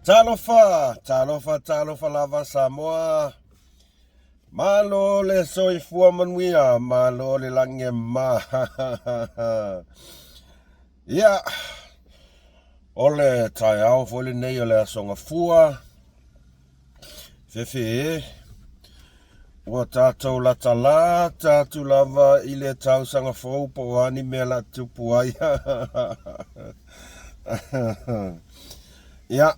Talofa, talofa, talofa lava Samoa. Malo le soifua manuia, malo le lagi e mama. Ia, o le taeao foi lenei o le Aso Gafua. Fefe e, ua tatou latalata atu lava i le tausaga fou po o a ni mea la tupu ai. Ia,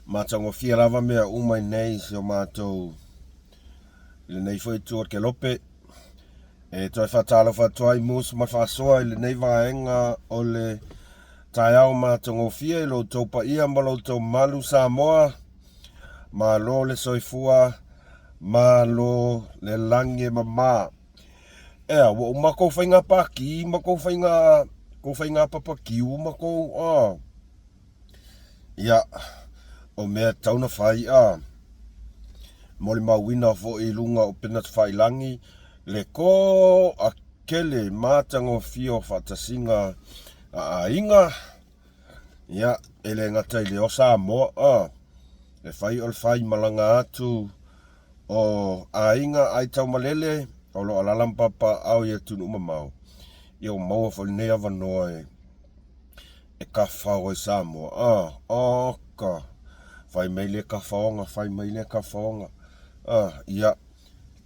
matagofie lava mea uma i nei si o matou i lenei foi itu o le kelope. E toe faatalofa atu ai Mus ma Faasoa i lenei vaega o le taeao matagofie i lo outou paia ma lo outou mamalu Samoa. Malo le soifua, malo le lagi e mama. Ea, ua uma kou faiga pākī ma kou faiga, kou faiga papakiu ma kou, a. Ia, o mea tatau ona fai, a. Molimauina foi i luga o upega tafailagi le toatele matagofie o faatasiga a aiga, ia, e le gata i lea o Samoa, a, e fai o le faimalaga atu o aiga aitaumalele o lo o alaala ma papaaao i atunuu mamao, ia ua maua foi lenei avanoa e e tafafao ai Samoa. Ah, oka! Fai mai lea tafaoga, fai mai lea tafaoga. Ah, ia,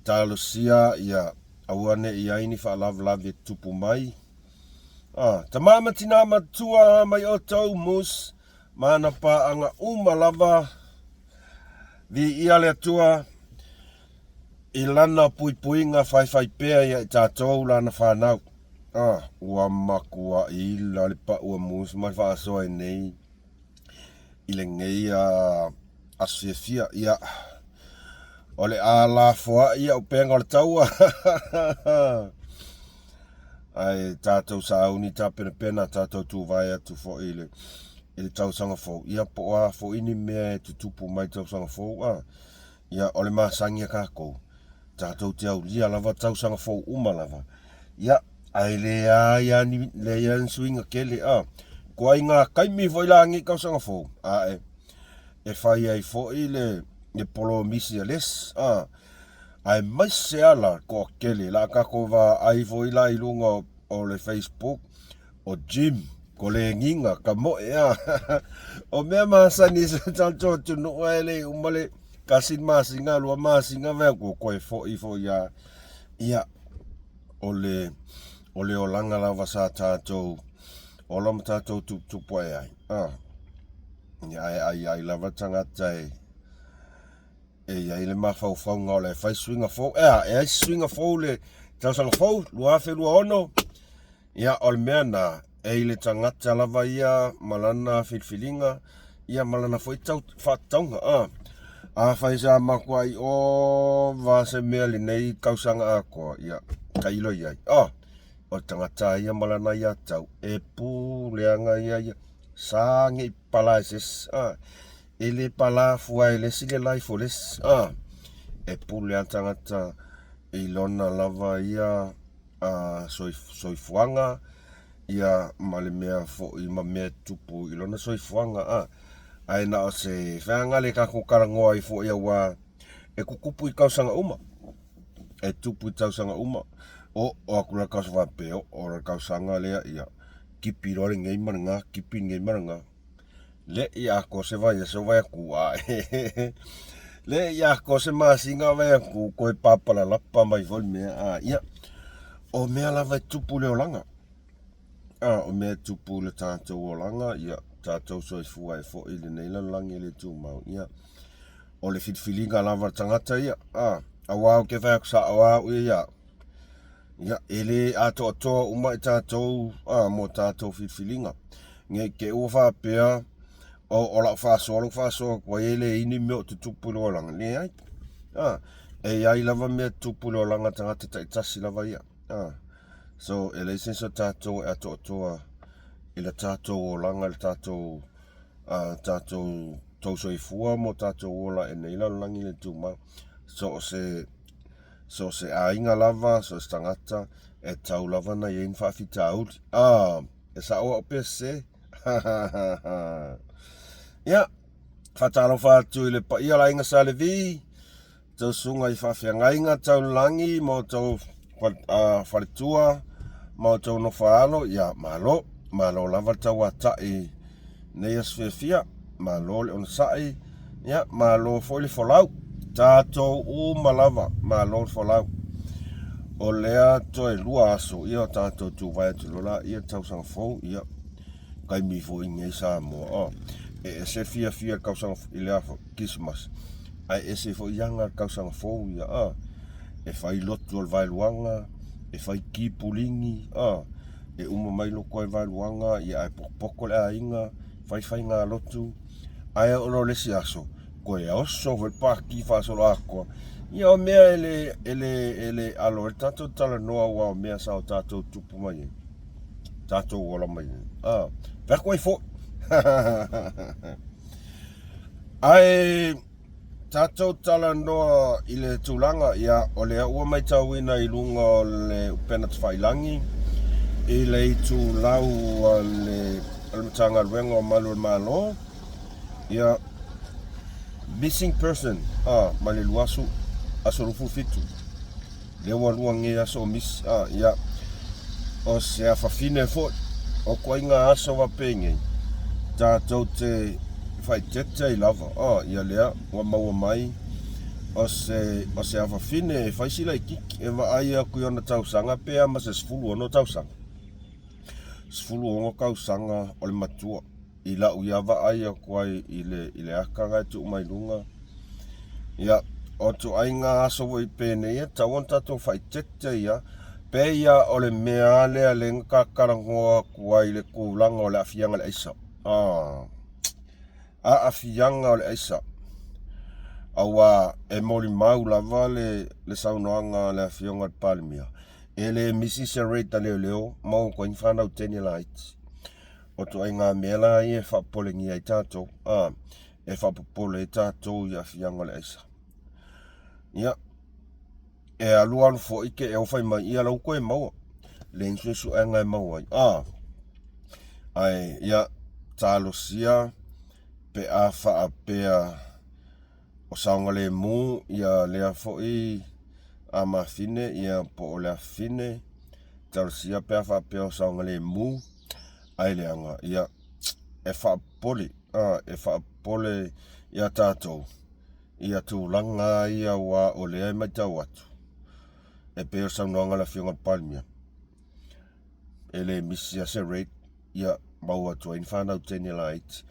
talosia ia aua ne i ai ni faalavelave e tutupu mai. Ah, tama ma tina matua mai outou mus ma ana paaga uma lava. Viia le Atua i lana puipuiga faefaipea ia i tatou lana fanau. Ah, ua matuai ila le pau a mus ma le faasoa i nei i lenei aso fiafia. Ia, o le a lafoai au upega o le taua. Ae tatou sauni tapenapena, tatou tuvae atu foi i le, i le tausaga fou. Ia, po o a foi ni mea e tutupu mai le tausaga fou. Ah, ia, o le masani a tatou. Tatou te aulia lava tausaga fou uma lava. Ia, ae leai lava ni, leai lava ni suiga tele, a. Koa i ngā taimi foi la nei tausaga fou, ae e fai ai foi le, le polomisi a les, a. Aemaise lava la toatele, la tatou vaai foi la i luga o, o le Facebook, o Jim, ko Legiga, ka moe, a. O mea masani i so tatou atunuu ae le i uma le tasi le masina, lua masina, vae atu ua toe foi foi lava. Ia, o le, o le olaga lava sa tatou ola ma tatou tuputupu ae ai. A, ia, ae ai ai lava tagata e, e i ai le mafaufauga o le fai suiga fou. Ea, e ai se suiga fou le tausaga fou, 2026. Ia, o le mea na, e i le tagata lava ia ma lana filifiliga, ia ma lana foi tau, faatatauga. A, afai sa matuai ova se mea lenei tausaga atoa, ia, tailo i ai. A, o le tagata ia ma lana aiatatau, e puleaga ia ia, sa nei pala e se isi. A, e le pala fua e le isi le life o le isi. A, e pule lava le tagata i lona lava ia a soifuaga, ia ma le mea foi ma mea e tutupu i lona soifuaga a. Ae na o se feagale tatou talanoa ai foi aua e tutupu i tausaga uma. E tupu i tausaga uma. Oo atu la le tausaga faapea, oo la le tausaga lea ia tipi loa lenei ma lena, tipi lenei ma lena. Le i atoa se vaiaso vae atu ae le i atoa se masina vae atu toe papalalapa mai foi le mea a ia o mea lava e tupu le olaga a o mea e tupu le tatou olaga ia tatou soifua ai foi i lenei lalolagi e le tumau ia o le filifiliga lava a le tagata ia a aua ou te fai atu sao lava au ia ia au Ia, e le atoatoa uma i tatou a, mo tatou filifiliga. Ne i te i ua faapea, o, o lau faasoa lau faasoa atu ai e leai ni mea o tutupu i le olaga. Leai. A, e i ai lava mea tutupu i le olaga tagata taitasi lava ia. A, so, e leai se isi o tatou e atoatoa i le tatou olaga, i le tatou, a, tatou tou soifua ma o tatou ola i lenei lalolagi le tumau. So o se So o se aiga lava, so o se tagata, e tatau lava ona i ai ni faafitauli. Ah, e sao au pe sese? Ia, faatalofa atu i le paia o le Aiga Sa Levi, tou susuga i faafeagaiga taulagi ma outou faletua ma outou nofoaalo, ia malo, malo lava le tauatai i nei aso fiafia, malo le onosai, ia malo foi le folau. Tatou uma lava, malo le folau. O lea toe 2 aso, ia o tatou tuvae atu loa laia le tausaga fou, ia taimi foi nei Samoa, oh, e ese le fiafia i le tausaga i le afa Kerisimasi, ae ese foi aga o le tausaga fou ia, ah, e fai lotu o le vaeluaga, e fai ki puligi, ah, e uma mai lotu ai vaeluaga, ia ae potopoto le aiga, fai faiga lotu, ae oo loa i le isi aso, toe oso foi le pati faasoloatoa. Ia o mea e le, e le, e le alo ai le tatou talanoa aua o mea sa o tatou tupu mai ai. Tatou ola mai ai. Ah, fai atu ai foi. Ae tatou talanoa i le tulaga, ia, o lea ua matauina i luga o le upega tafailagi i le itulau a le Matagaluega o Malu o le Malo, ia, missing person, ah, mai le 20, aso 27. Lea ua lua nei aso o misi, a, ia, o se afafine foi, o ituaiga aso faapenei, tatou te faaeteete ai lava, a, ia lea ua maua mai o se, o se afafine e fai si laitiiti, e vaai atu i ona tausaga pe a ma se 16 tausaga. 16 tausaga o le matua. I lau ia vaai atu ai i le, i le aka na e tuu mai luga. Ia, o ituaiga aso foi penei e tatau ona tatou faaeteete ia, pei lava o le mea lea lea na ta talanoa atu ai i le tulaga o le aafiaga o le aisa. Ah, aafiaga o le aisa. Aua e molimau lava le, le saunoaga a le Afioga i le Palemia, e le misi se rate a leoleo maua atu ai ni fanau teine laiti. O ituaiga mea la ia e faapopolengia ai tatou, a, e faapopole ai tatou i aafiaga o le aisa. Ia, e alu alu foi te ea ua fai mai, ia la ua toe maua. Leai ni suesuega e maua ai. A, ae, ia, talosia pe a faapea o saogalemu ia lea foi a mafine ia po o le afafine, talosia pe a faapea o saogalemu, ae leaga, ia, e faapopole, a, e faapopole ia tatou ia tulaga ia aua o lea e matau atu, e pei o le saunoaga a le Afioga i le Palemia, e le misi lava se rate, ia maua atu ai ni fanau teine laiti.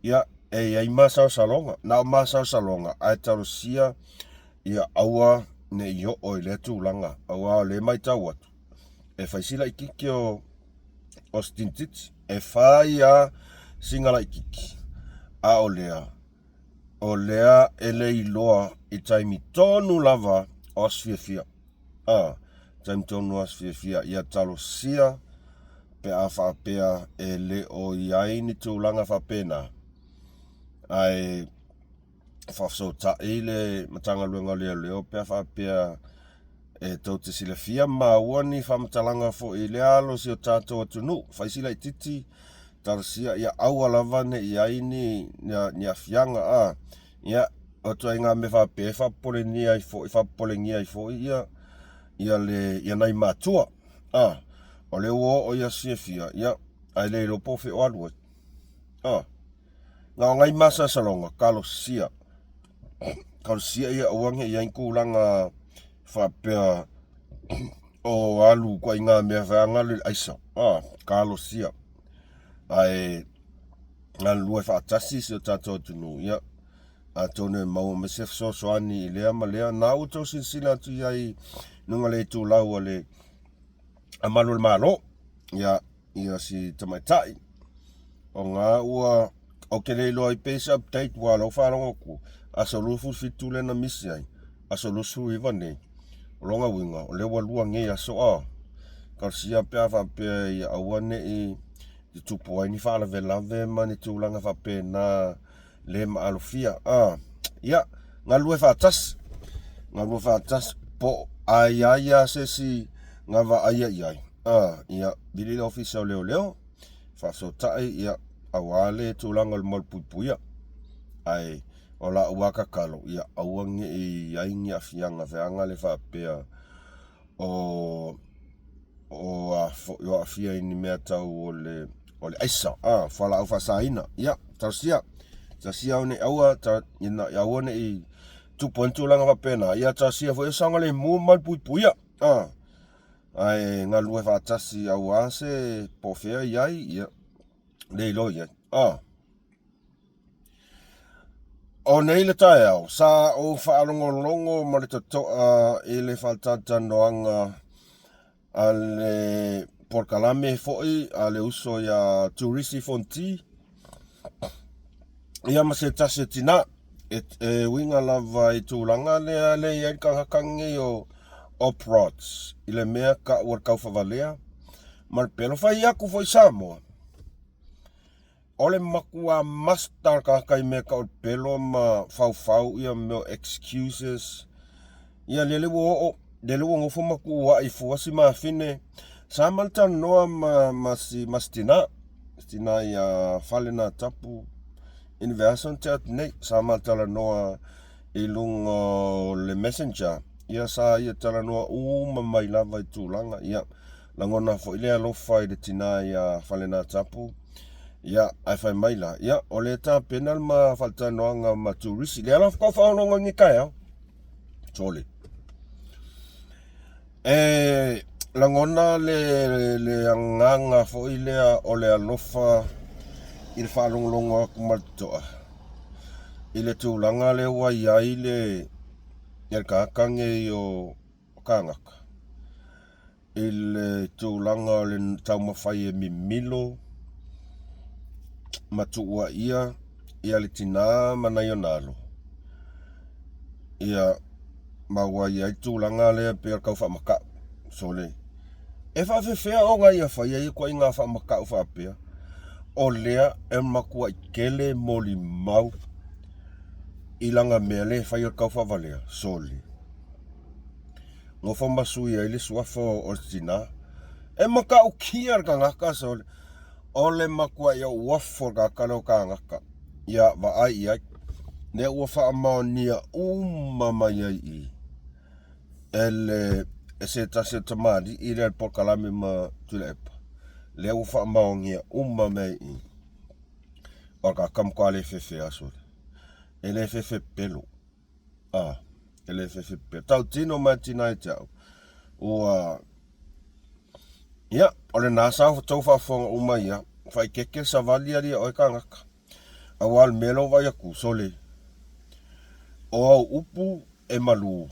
Ia, e i ai masalosaloga, na o masalosaloga, ae talosia ia aua ne i oo i lea tulaga, aua o lea e matau atu, e fai si laitiiti o o se tinititi, e fai lava sina laitiiti, a o lea, o lea e le iloa i taimi tonu lava o aso fiafia. A, taimi tonu o aso fiafia, ia talosia pe a faapea e le o i ai ni tulaga faapena, ae faafesootai le Matagaluega o Leoleo pe a faapea e tou te silafia ma maua ni faamatalaga foi i lea alo o si o tatou atunuu, fai si laitiiti, talosia ia aua lava ne i ai ni, ni aafiaga, a, ia, o ituaiga mea faapea e faapopolegia ai foi, faapopolegia ai foi ia, ia le, ia nai matua, a, o lea ua oo i aso fiafia, ia, ae le iloa po o fea o alu ai, a. Na o nai masalosaloga, talosia, talosia ia aua ne i i ai ni tulaga faapea o alu ituaiga mea fai alu i le aisa, a, talosia. Ae galulue faatasi si o tatou atunuu, ia, atonu e maua mai se fesoasoani i lea ma lea. Na ua outou silasila atu i ai i luga o le itulau a le a Malu o le Malo, ia, ia si tamaitai, o ga ua, ou te le iloa ai pe i se update, ua lau faalogo atu, aso 27 lea na misi ai, aso 29 nei, o lona uiga, o lea ua lua nei aso a, talosia pe a faapea ia aua ne i tutupu ai ni faalavelave ma ni tulaga faapena le maalofia. A, ia, galulue faatasi, galulue faatasi, po a i ai lava se isi na vaaia i ai, a, ia, vili le Ofisa o Leoleo, faafesootai, ia, aua le tulaga o le malupuipuia. Ae o la'u lava tatalo, ia aua ne i i ai ni aafiaga feaga le faapea o o a foi o aafia i ni mea tau o le o le aisa a fualaau faasaina. Ia talosia, talosia ne i aua ina ia aua ne i tupu ai ni tulaga faapena. Ia talosia foi ia saogalemu ma malupuipuia a ae galue faatasi aua se po o fea i ai ia le iloa i ai a. O nei le taeao, sa ou faalogologo ma le totoa i le faatalatalanoaga a le polokalame foi a le uso ia Turisi Fonti, ia ma se tasi o tina, e uiga lava i tulaga lea le i ai le tagata lenei o Oprods i le mea taua o le taufavalea ma le pelo. Fai atu foi Samoa, O le matua master le tagata i mea tau o le pelo ma faufau ia mea o excuses. Ia lele ua oo, lele ua nofo ma tuuai fua si mafine. Sa ma le talanoa ma, ma si, ma si tina, si tina ia Fale na Tapu i le vaiaso na tea atu nei. Sa ma talanoa i luga o le messenger. Ia sa ia talanoa uma mai lava i tulaga. Ia lagona foi le alofa i le tina ia Falenatapu, ia, ae fai mai la, ia, o le tapena le ma faatalanoaga ma turisi. Lea la faatoa faalogologo i lenei taeao. Sole. E lagona le, le agaga foi lea o le alofa i le faalogologo atu ma le totoa i le tulaga lea ua i ai le, le tagata nei o kānaka i le tulaga o le taumafai e mimilo ma tuuaia ia le tinā ma nai ona alo, ia, ma ua i ai le tulaga lea e pei o le tau faamata'u. Sole, e faafefea ona ia faia ia ituaiga faamata'u faapea, o lea e matuai tele molimau i lana mea lea e fai o le tau faavalea? Sole. Nofo ma sui ai le suafa o le tina. E matautia le tagata sole. O le matuai uafo le tagata lea o kānaka. Ia vaai i ai. Lea ua faamaonia uma mai ai i e le e se tasi o tamalii lea le polokalame ma Tuilaepa. Lea ua faamaonia uma mai ai i. O le tagata matua le fefe sole. E le fefe pelo. A, e le fefe pea. Tautino mai tina ia te au. Ua, ia, o lena sa tou faafofoga uma ia, faaikeke le savali ali e oe kānaka. Aua o le mea lea ua vaai atu, sole, o au upu e malū,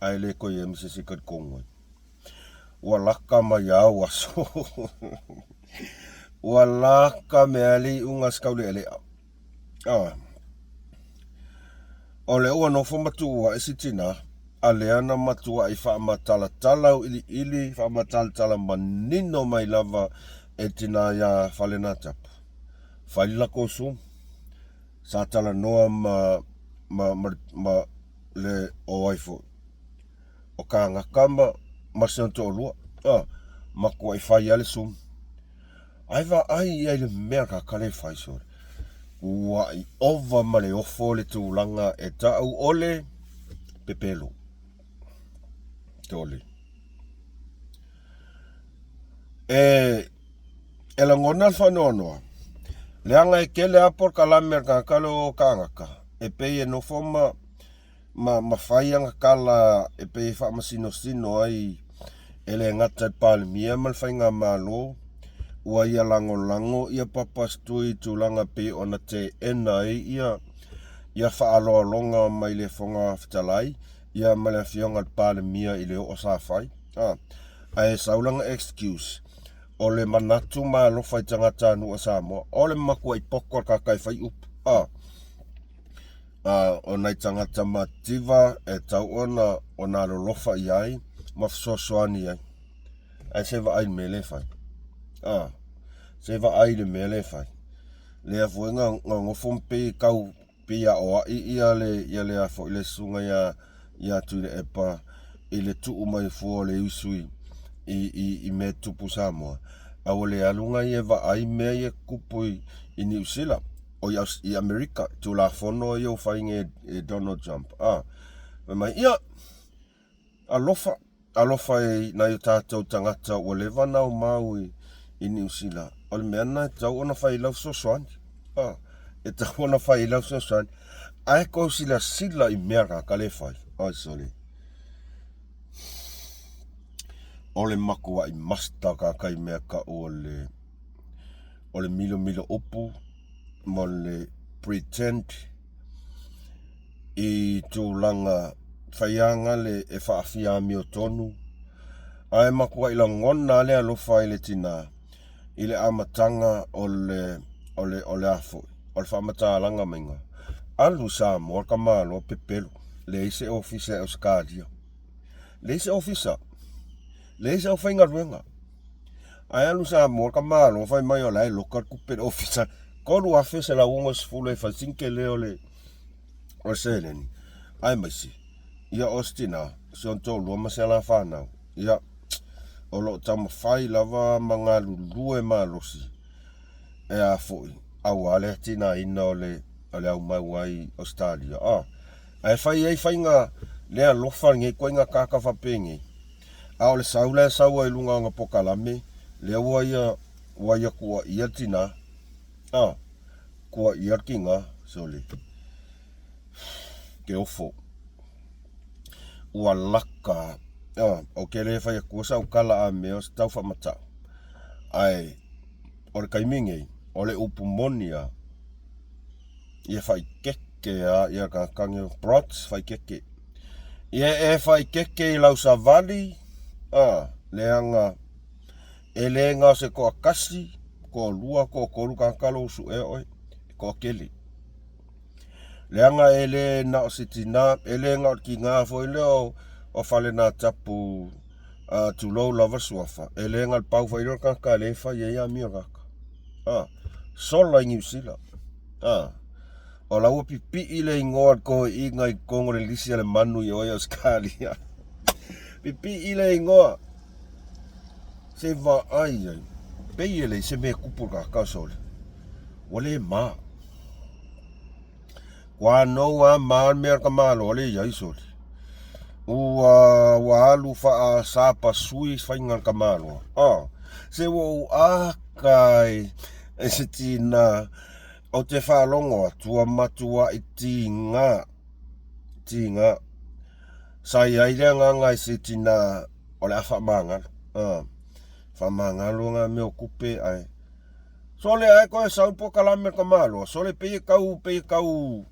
ae le toe i ai ma se isi e talitonu ai. Ua lata mai au aso. Ua lata mea le iuga o se taulealea. Ah. O lea ua nofo ma tuuaʻi si tinā, a lea na matuaʻi faamatalatala auʻiliʻili, faamatalatala manino mai lava e le tinā iā Falenatapu. Fai le latou Zoom. Sa talanoa ma, ma, ma, ma le, o ai foi, o kānaka ma, ma si ona toalua. Ah, matuaʻi fai lava le Zoom. Ae vaai i ai le mea ka le fai sole. Ua i ova ma le ofo le tulaga e ta'u o le pepelo. Tole. E, e lagona le faanoanoa, leaga e tele lava polokalame a le tagata lea o kānaka, e pei e nofo ma ma, ma fai ana tala e pei e faamasinosino ai e le gata i le Palemia ma le Faigamalo, ua ia lagolago ia Papa Stui i tulaga pei ona teena ai ia, ia faaaloaloga mai le Fofoga Fetalai ia ma le Afioga i le Palemia i le oo sa fai. A, ae sau lana excuse, o le manatu ma alofa i tagatanuu a Samoa, o le matuai poto le tagata e fai upu. A. A o nai tagata mativa e tau ona ona alolofa i ai ma fesoasoani i ai. Ae se vaai i le mea lea e fai. A, se vaai i le mea lea e fai. Lea foi na, na nofo ma pei tau pei aoai ia le ia le a foi le susuga ia ia Tuilaepa i le tuu mai fua o le usu i i i mea tupu Samoa. A ua le alu nai e vaai mea ia tupu i, i Niu Sila. O i, i Amerika, Tulafono ia ua fai nei e Donald Trump. A, fai mai, ia, alofa, alofa i nai o tatou tagata ua leva ona aumau i, i Niu Sila. O le mea lena e tatau ona fai i lau fesoasoani. A, e tatau ona fai i lau fesoasoani. Ae kou silasila i mea kaka le fai. Ai sole. O le makuaʻi masta kaka i mea kau o le o le milomilo upu ma le pretend i tulaga faiagale e faafia amiotonu, ae matuai lagona lava le alofa i le tina i le amataga o le o le o le a foi o le faamatalaga maiga, alu i Samoa le tamaloa pepelo, leai se ofisa i Ausetalia, leai se ofisa, leai se aufaigaluega. Ae alu Samoa le tamaloa fai mai o la e loka le tupe i le ofisa, $3,160 e fai sina tele o le o le seleni, aemaise ia o si tina, si ona toalua ma si ana fanau, ia o lo o taumafai lava ma galulue malosi e a foi aua le atinaeina o le o le aumau ai i Ausetalia. A, ae fai ai faiga le alofa lenei ituaiga tagata faapenei. A o le sau la e sau ai i luga o ana pokalame, lea ua ia, ua ia tuuaia le tina. A, tuuaia le tina, sole. Ke ofo. Ua laka. A, ou te le fai atua sau tala a mea o se tau faamatau. Ae, o le taimi nei, o le upu moni lava, ia faaikeke lava ia tagata nei, broads faaikeke. Ia e faaikeke i lau savali, a, leaga e le na o se toatasi, toalua, toatolu tagata lou suea oe, e toatele. Leaga e le na o se tina, e le na o le tina foi lea o, o Falenatapu, a, tulou lava suafa, e le na o le pau foi lea o le tagata lea e fai ai amio a tagata. A, sola i Niu Sila. A, o la ua pipii le igoa o le toeaina i totonu o le lisi a le manu i o i Ausetalia. Pipii le igoa. Se i vaai ai. Pei e leai se mea e tupu i le tagata sole. Ua le ma. Ua nou a ma le mea a le tamaloa lea e i ai sole. Ua, ua alu faasapasui faiga a le tamaloa. Ah, se ua ou aka i, i se tina ou te faalogo atu ua matuai tiga, tiga. Sa i ai le agaga i se tina o le a faamagalo. Ah, faamagalo na mea o tupe ae Sole ae toe sau le polokalame a le tamaloa, sole pei e tau, pei e tau,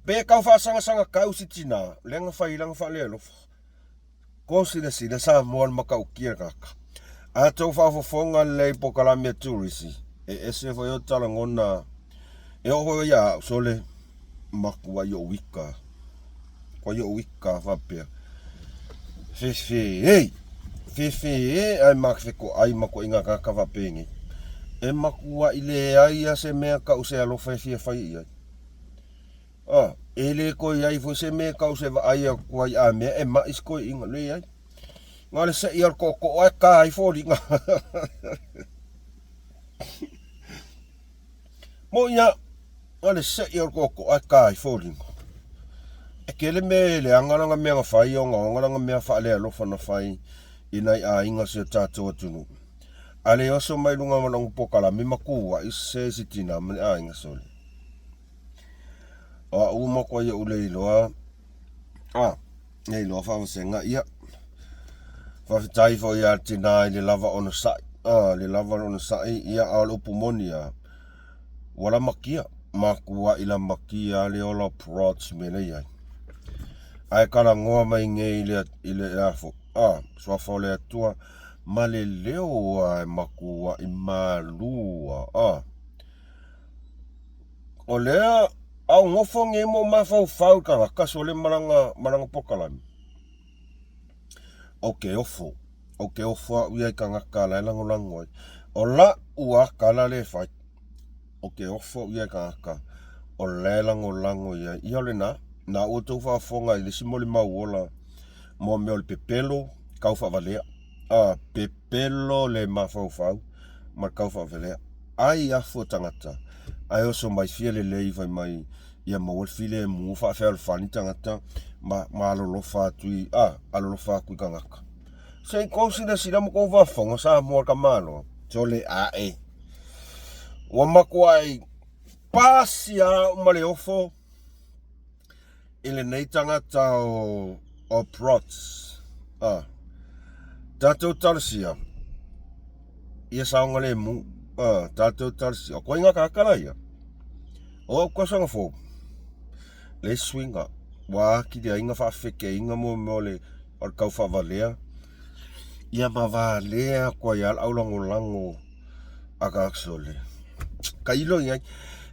pei e tau faasagasagakau si tina, lea na fai ai lana faalealofa. Ko silasila Samoa le matautia le tagata. A tou faafofoga lelei i polokalame a turisi, e ese foi ota lagona, e oo foi ia au, sole, matuai ou ika. Matuai ou ika faapea. Fefe e! Fefe e ae ma fetoai ma ituaiga tagata faapenei. E matuai leai lava se mea tau se alofa e fia fai i ai. A, e le toe i ai foi se mea tau se vaai atu ai a mea e mai si toeaina, leai. Na o le sei o le tootoo ae ta ai foliga. Moi lava, na o le sei o le tootoo ae ta ai foliga. E tele mea e leaga lana mea na fai, ogaoga lana mea faalealofa na fai i nai aiga o si o tatou atunuu. A le oso mai luga o lana polokalame ma tuuai se isi tina ma le aiga sole. O au ua matuai ou le iloa, a, le iloa faavasega, ia. Faafetai foi ia le tina i le lava onosai, a, le lava onosai, ia, a o le upu moni lava, ua lamatia, matuai lamatia lava le ola o Prods mea la i ai. Ae talanoa mai nei i le, i le a foi, a, suafa o le Atua, ma le leo lava e matuai malu lava, a. O lea a o nofo nei ma ou mafaufau i le tagata sole ma lana, ma lana polokalame, ou te ofo, ou te ofo au ia i tagata la e lagolago ai. O la'u lava tala lea e fai, ou te ofo au ia i tagata o la e lagolago i ai. Ia o lena, na ua outou faafofoga i le isi molimau ola mo mea o le pepelo tau faavalea. A, pepelo le mafaufau ma le tau faavalea. Ai afu o tagata. Ae oso mai fia lelei fai mai ia maua le filemu faafealofani tagata ma ma alolofa atu i a alolofa atu i tagata. Se i kou silasila ma kou faafofoga Samoa le tamaloa. Sole ae. Ua matuai pasi lava au ma le ofo i lenei tagata o o Prots. A. Tatou talosia ia saogalemu. A, tatou talosia. O koiga tagata la ia. O au tausaga fou, le isi suiga, ua atili ai na faafefekeaiga mo mea o le o le tau faavalea, ia ma valea atu ai lava le aulagolago a tagata sole. Tailo i ai.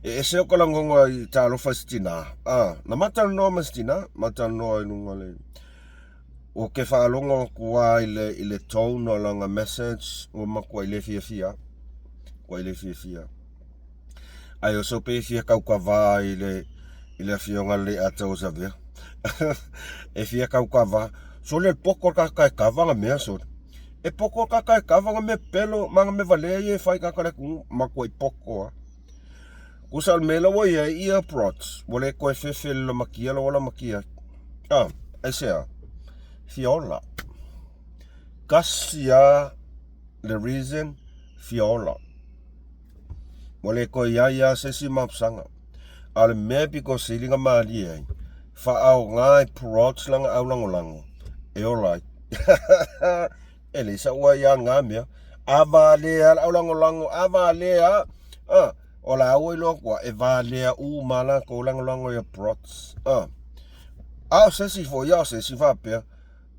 E ese ou talanoaga i talofa i se tina. A, na ma talanoa ma se tina, ma talanoa i luga o le Ou te faalogo atu lava i le i le tone o lana message ua matuai le fiafia lava. Matuai le fiafia lava. Ae oso pe fia taukava i le i le afioga le Atauasavea. e fia taukava. Sole le poto le tagata e kava na mea sole. E poto le tagata e kava na mea pepelo ma na mea valea ia e fai i tagata o le atunuu. Matuai poto lava. Tusa o le mea la ua i ai ia Prots, ua le toe fefe i le lamatia la ua lamatia ai. Ah, aisea? Fia ola. Tasi lava le reason, fia ola. Ua le toe i ai lava se isi mapusaga. A o le mea e pito sili ona malie ai, faaaoga e Prots lana aulagolago e ola ai. E leai sau aia lena mea. A valea le aulagolago, a valea, a, o la ua iloa atu lava, e valea uma lava latou lagolago ia Prots. A, a o se isi foi, a o se isi faapea,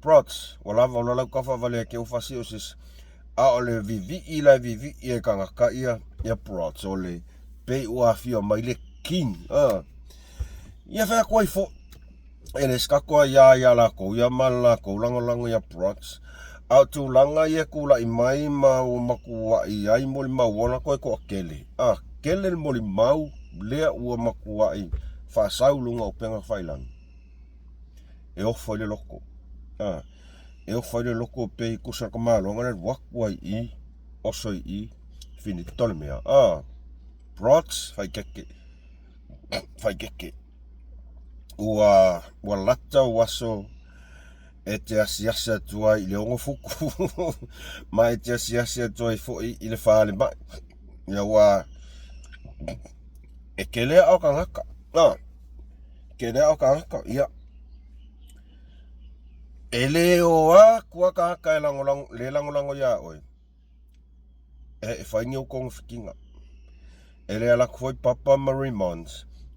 Prots, ua lava loa lau tau faavalea te ua faasio se isi. A o le vivii la e vivii e tagata ia, ia Prots, o le pei ua afio mai le King. A, ia fai atu ai foi. E le se tatou aia iā lakou ia ma le lakou lagolago iā Prots. A o tulaga ia e tulai mai ma ua matuai ai molimau ola toe toatele. A tele le molimau lea ua matuai faasau i luga o upega tafailagi. E ofo ai le loto. A, e ofo ai le loto pei tusa le tamaloga le alu atu ai i i, oso i i, finito le mea. A, Prots, faikeke. Faikeke. Ua, ua lata ou aso e te asiasi atu ai i le 6 futu ma e te asiasi atu ai foi i le falemai. Ia ua e tele ao tagata. A, tele ao tagata. Ia, e le o atu a tagata e lagolago, le lagolago iā oe. E fai ni ou togafitiga. E le ala atu foi Papa ma Raymond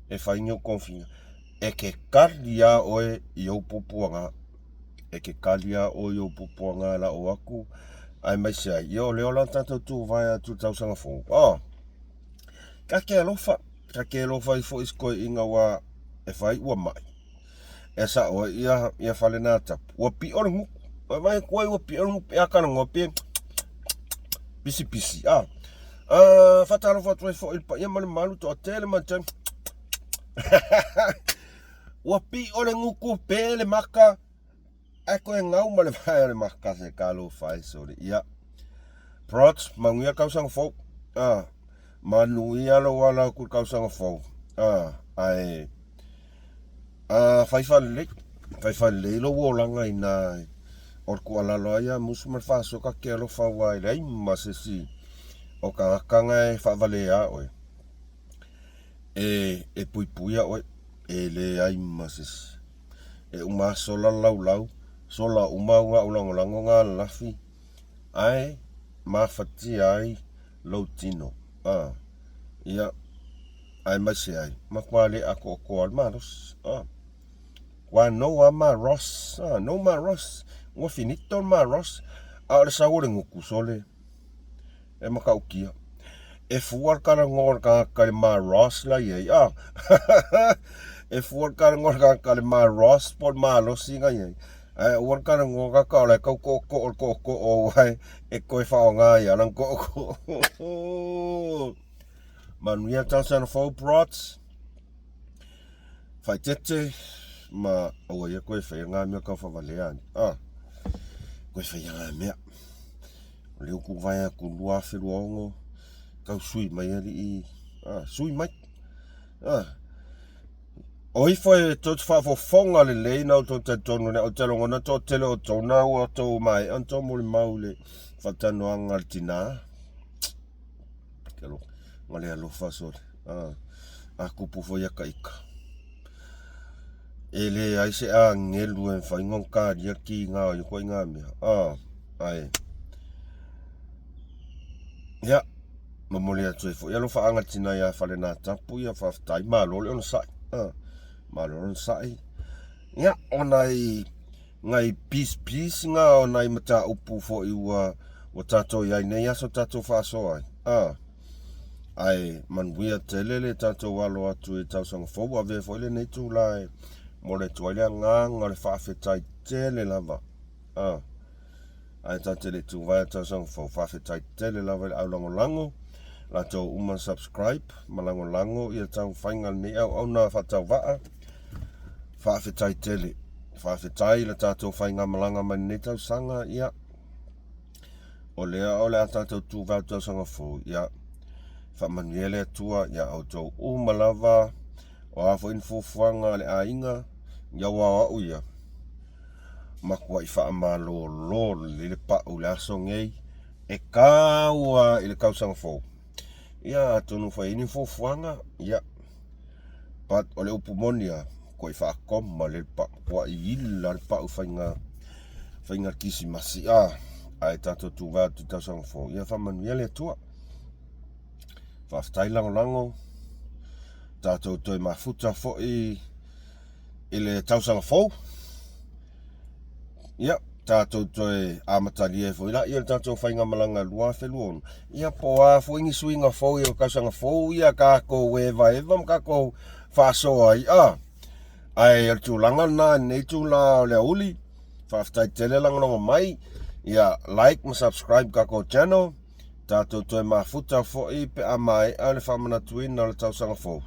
e fai ni ou togafitiga. E te kali lava oe i ou puapuaga. E te kali lava oe i ou puapuaga e la'o atu aemaise ai. Ia o lea o le a tatou tuvae atu i le tausaga fou. Oh! Ta te alofa, ta te alofa ai foi i si toeaina aua e fai ua ma'i. E sa'o ai ia ia fale na tapu. Ua pi'o le gutu. Ua vaai atu ai ua pi'o le gutu. Ia talanoa pe pisipisi. Ah. Uh, faatalofa atu ai foi i le paia ma le mamalu toatele ma te ua pi'o le gutu pe le maka ae toe gau ma le vae o le maka se talofa e sole. Ia. Prots, manuia le tausaga fou. Ah, manuia lou ala atu i le tausaga fou. Ah, ae ah, fai faalelei. Fai faalelei lou olaga inā o le tuualalo lava ia a Musu ma le Faasoa ta te alofa aua e leai ma se isi o tagata na e faavalea oe e e puipuia oe e leai ma se isi. E uma sola le laulau, sola uma au ga'u lagolago na alalafi, ae mafatia ai lou tino. A, ia, aemaise ai, matua le atoatoa le malosi. A, ua no a ma Ross, a, no ma Ross, ua finito le ma Ross, a o le sau o le gutu, sole. E matautia. E fua le talanoa o le tagata i le ma Ross la i ai. Ah. e fua le talanoa o le tagata i le ma Ross po o le malosi na i ai. Ae aua le talanoa o tagata o la e tau tootoo le tootoo aua e toe faaaoga ai lava lana tootoo. Manuia tausaga fou brats. Faaeteete ma aua ia koe faia ngā mea tauwhavalea ani. Ah. Koe faia ngā mea. O lea ua tuvae atu 2026, tau sui mai alii. A, sui mai. A, o ifo e tou te faafofoga lelei na outou talitonu lea, ou te logona toatele o outou na ua outou maea ona tou molimau i le faatanoaga a le tina. Ke alofa, na le alofa sole. A, a kupu foi ia ka ika. E leai se agelu e mafai ona talia le kiga o ia ituaiga mea. A, ae ia, momoli atu ai foi alofaaga i le tina ia Falenatapu, ia faafetai, malo le onosai. A, malo le onosai. Ia, o nai nai pisipisiga o nai mataupu foi ua ua tatou i ai nei aso tatou faasoa ai. A, ae manuia tele le tatou alo atu i le tausaga fou. Avea foi lenei itula e momoli atu ai le agaga o le faafetai tele lava. A, ae tatou te le i tuvae i le tausaga fou, faafetai tele lava i le aulagolago, latou uma subscribe ma lagolago ia taumafaiga a lenei auauna faatauvaa. Faafetai tele. Faafetai i le tatou faigamalaga mai lenei tausaga, ia o lea o le a tatou tuvae i le tausaga fou, ia faamanuia le Atua ia outou uma lava. O a foi ni fuafuaga a le aiga, ia aua o au ia, matuai faamalolo lelei le pau i le aso nei e taua i le tausaga fou. Ia atonu foi e i ai ni fuafuaga, ia but o le upu moni lava, matuai faatoma lelei le pau, matuai ila le pau i faiga faiga kisimasi a ae tatou tuvae atu i tausaga fou. Ia faamanuia le Atua. Faafetai lagolago. Tatou toe mafuta foi i le tausaga fou. Ia, tatou toe amatalia ai foi laia le tatou faigamalaga 2026. Ia, po o a foi ni suiga fou i le tausaga fou, ia tatou evaeva ma tatou faasoa ai. A, ae o le tulaga lena i lenei itula o le aoauli. Faafetai tele lagolago mai. Ia, like ma subscribe tatou channel. Tatou toe mafuta foi pe a maea le faamanatuina o le tausaga fou.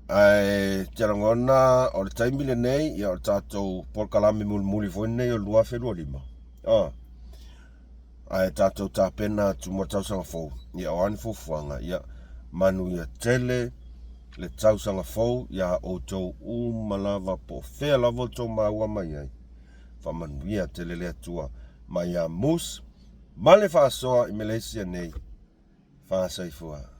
Ae te lagona o le taimi lenei, ia o le tatou polokalame mulimuli foi lenei o le 2025. Oh. Ae tatou tapena atu mo le tausaga fou. Ia o a ni fuafuaga, ia manuia tele le tausaga fou iā outou uma lava po o fea lava outou maua mai ai. Faamanuia tele le Atua mai ia Moose ma le faasoa i Malaysia nei. Faasoifua.